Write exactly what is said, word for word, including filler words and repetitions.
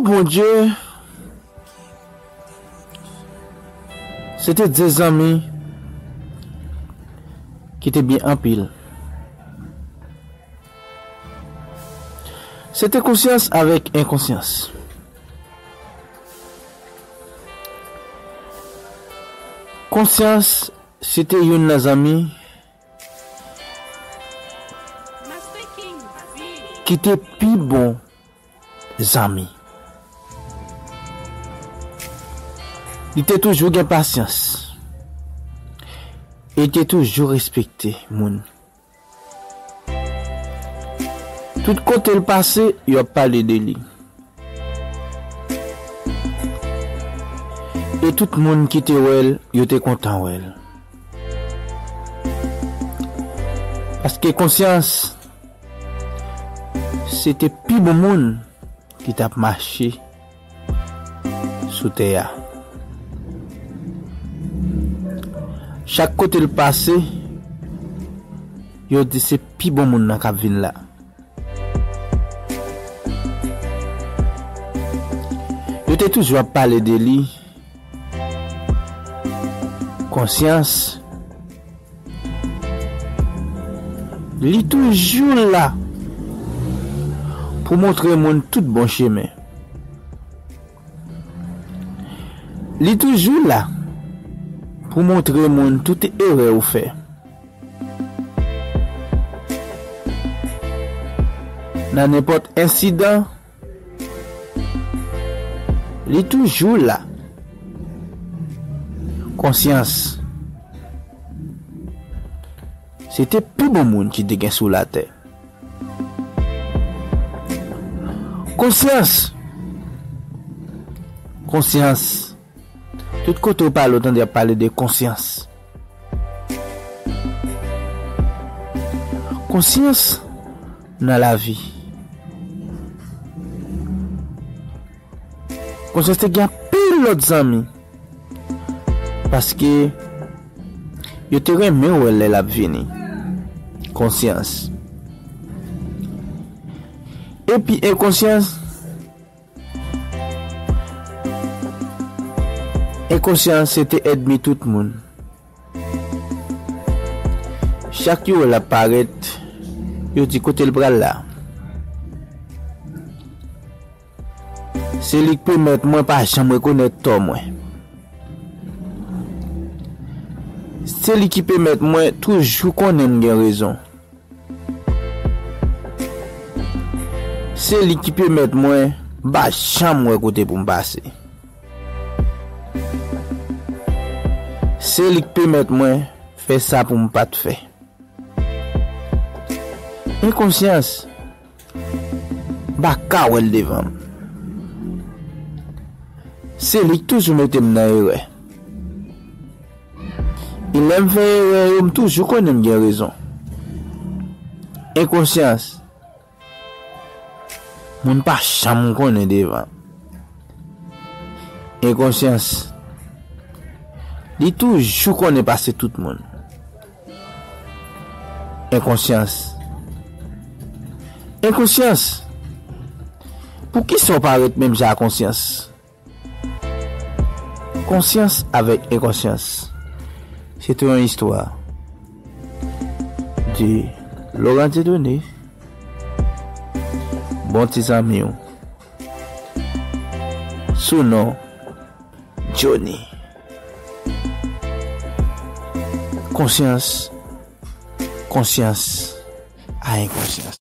Bondye, se te de zanmi ki te byen anpil. Se te konsyans avèk enkonsyans. Konsyans, se te youn nan zanmi ki te pi bon zanmi. Li te toujou gen pasyans. E li te toujou respekte moun. Tout kote l pase, yo ap pale de li. E tout moun ki te wè l, yo te kontan wè l. Paske konsyans, se te pi bon moun ki t ap mache sou tè a. Chak kote l pase, yo di se pi bon moun nan k ap vin la. Yo te toujou ap pale de li. Konsyans, li toujou la pou montre moun tout bon chemen. Li toujou la pou montre moun tout erè ou fè. Nan nenpòt ensidan, li toujou la. Konsyans, se te pi bon moun ki te gen sou latè. Konsyans. Konsyans. Tout kote w pale, w tande y ap pale de konsyans. Konsyans nan lavi. Konsyans te gen anpil lòt zanmi. Paske yo te renmen wè l lè l ap vini. Konsyans. Epi enkonsyans. Enkonsyans se te ènmi tout moun. Chak yo wè l ap parèt, yo di kote l pral la. Se li k pèmèt mwen pa janm rekonèt tò mwen. Se li ki pèmèt mwen toujou konnen m gen rezon. Se li ki pèmèt mwen pa janm wè kote pou m pase. Se li k pèmèt mwen fè sa pou m pa t fè. Enkonsyans, m pa ka wè l devan m. Se li k toujou mete m nan erè. E lè m fè erè yo, m toujou konnen m gen rezon. Enkonsyans, moun pa janm konnen devan. Enkonsyans, li toujou konnen pase tout moun. Enkonsyans. Enkonsyans. Poukisa w pa ret menm jan ak konsyans? Konsyans avèk enkonsyans. Se te yon istwa de Laurent Dieudonné, bon ti zanmi w, sou non Johnny. Konsyans, konsyans a enkonsyans.